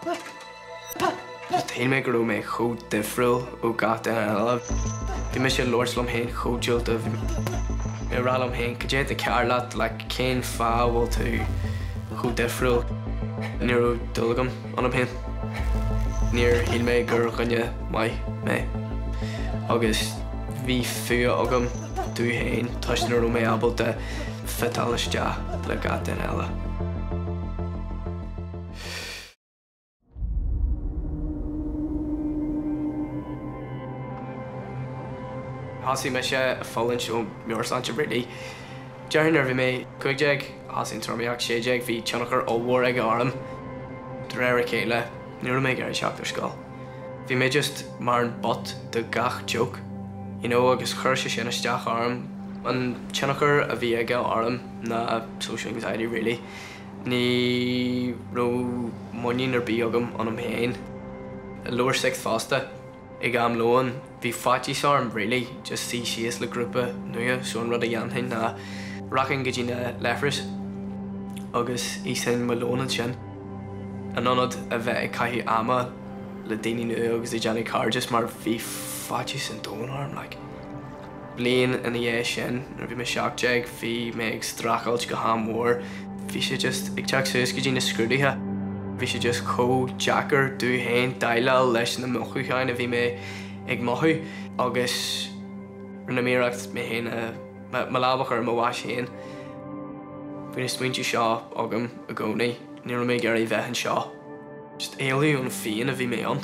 Just shíl mé go raibh mé chomh difriúil ó gach duine eile. Bhí mise ag labhairt liom féin chomh diúltach. Bhí mé ag rá liom féin, cad é atá cearr leat, like, cén fáth a bhfuil tú chomh difriúil? Ní raibh dúil agam ionam féin. Níor shíl mé gur dhuine maith mé. Agus bhí fuath agam domh féin toisc nach raibh mé ábalta fiteáil isteach le gach duine eile. Thosaigh mise ag fulaingt ó meabhairshláinte really. Déarfainn nuair a bhí mé 15, thosaigh an tromaíocht, 16, bhí tionchar ollmhór aige orm. De réir a chéile, ní raibh mé ag iarraidh teacht ar scoil. Bhí mé just mar an butt do gach joke, you know, agus chuir sé sin isteach orm. An tionchar a bhí aige orm ná social anxiety really. Ní raibh muinín ar bith agam ionam féin. I lower sixth fosta, ag am lóin, bhí faitíos orm really just suí síos le grúpa nua so an rud a dhéanfainn ná rachainn go dtí na leithris agus íosfainn mo lón ansin in ionad a bheith ag caitheamh ama le daoine nua agus ag déanamh cairdeas mar bhí faitíos an domhain orm like. Bliain ina dhiaidh sin, nuair a bhí mé 17, bhí mé ag streachailt go han-mhór. Bhí sé just ag teacht suas go dtí na scrúduithe. Bhí sé just chomh deacair domh féin déileáil leis na mothúcháin a bhí mé ag mothú agus rinne mé iarracht mé féin a, mo lámh a chur ar mo bhás féin. Bhí na smaointe seo agam i gcónaí. Ní raibh mé ag iarraidh bheith anseo. Just éalú ón phian a bhí mé ann.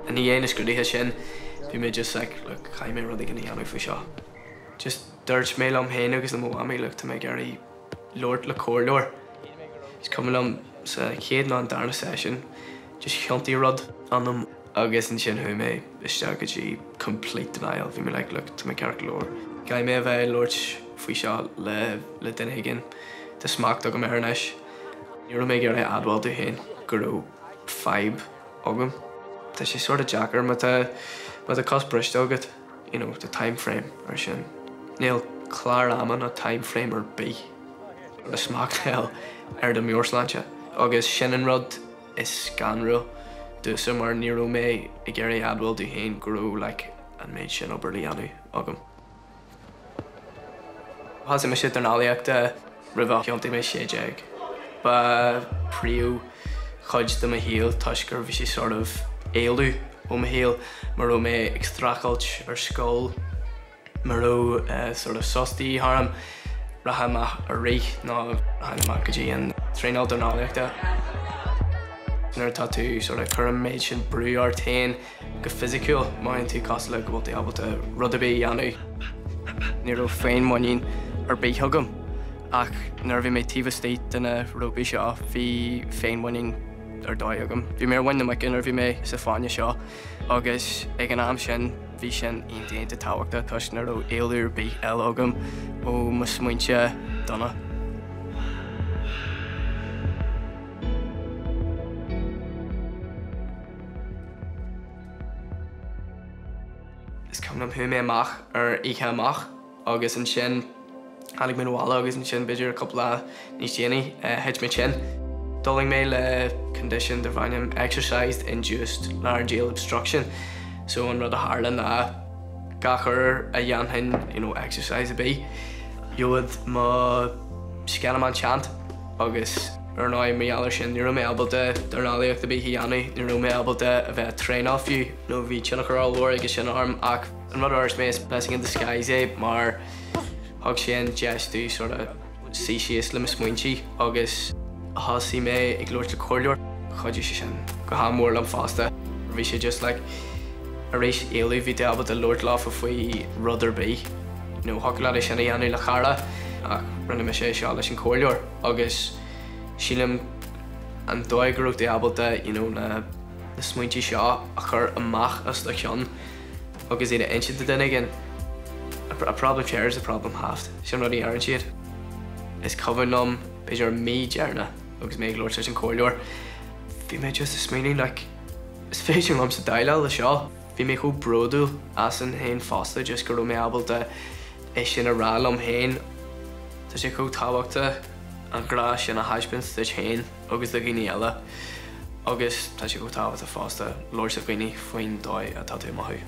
I ndiaidh na scrúduithe sin, bhí mé just like, look, caithfidh mé rud éigin a dhéanamh faoi seo. Just dúirt mé liom féin agus le mo mhamaí, look, tá mé ag iarraidh labhairt le comhairleoir. Is cuimhin liom sa chéad nó an darna seisiún, just thiontaigh rud ionam agus ansin chuaigh mé isteach go dtí complete denial. Bhí mé like, look, tá mé ceart go leor. Caithfidh mé a bheith ag labhairt faoi seo le le duine éigin. Tá smacht agam air anois. Ní raibh mé ag iarraidh a admháil domh féin go raibh fadhb agam. Tá sé sort of deacair má tá má tá cos briste agat, you know, tá time frame ar sin. Níl clár ama nó time frame ar bith le smacht a fháil ar do mheabhairshláinte agus sin an rud is scanrúil domhsa mar ní raibh mé ag iarraidh admháil domh féin go raibh like an méid sin obair le dhéanamh agam. Thosaigh mise dornálaíocht roimh a thiontaigh mé 16. Ba príomh chuid de mo shaol toisc gur bhí sé sort of éalú ó mo shaol mar raibh mé ag streachailt ar scoil, Mura raibh sort of sos de dhíth orm, rachainn amach ag rith nó rachainn amach go dtí an traenáil dornálaíochta. Nuair atá tú sort of cur an méid sin brú ort féin go fisiciúil, mothaíonn tú cosúil le go bhfuil tú ábalta rud ar bith a dhéanamh. Ní raibh féinmhuinín ar bith agam ach nuair a bhí mé taobh istigh de na rópaí seo bhí féinmhuinín ar dóigh agam. Bhí mé ar mhuin na muice nuair a bhí mé sa fáinne seo. Agus ag an am sin bhí sin iontach iontach tábhachtach toisc nach raibh éalú ar bith eile agam ó mo smaointe dona. Is cuimhin liom chuaigh mé amach ar oíche amach agus ansin Tháinig mé abhaile agus ansin b'fhéidir cúpla lá níos déanaí thit mé tinn. D'fhulaing mé le condition darb ainm exercise induced laryngeal obstruction so an rud a tharla ná gach uair a dhéanfainn you know exercise ar bith gheobhadh mo sceanamán teann agus ar ndóigh mar gheall ar sin ní raibh mé ábalta dornálaíocht ar bith a dhéanamh, ní raibh mé ábalta a bheith ag traenáil fiú nó bhí tionchar ollmhór aige sin orm ach an rud a dúirt mé is blessing in disguise é mar thug sé an deis domh sort of suí síos le mo smaointe agus thosaigh mé ag labhairt le comhairleoir. Chuidigh sé sin go han-mhór liom fosta. Bhí sé just like arís éalú, bhí tú ábalta labhairt leofa faoi rud ar bith. You know, thiocfadh leat é sin a dhéanamh le cara ach rinne mise é seo leis an comhairleoir agus sílim an dóigh go raibh tú ábalta you know, na na smaointe seo a chur amach as do cheann agus iad a insint do duine éigin, a problem shared is a problem halved, sin rud a deireann siad. Is cuimhin liom b'fhéidir mí deireanach agus mé ag labhairt leis an comhairleoir, bhí mé just ag smaoineamh like is féidir liomsa déileáil le seo. Bhí mé chomh bródúil asam féin fosta just go raibh mé ábalta é sin a rá liom féin. Tá sé chomh tábhachtach an grá sin a thaispeáint duit féin agus do dhaoine eile agus tá sé chomh tábhachtach fosta labhairt le dhaoine faoin dóigh atá tú ag mothú.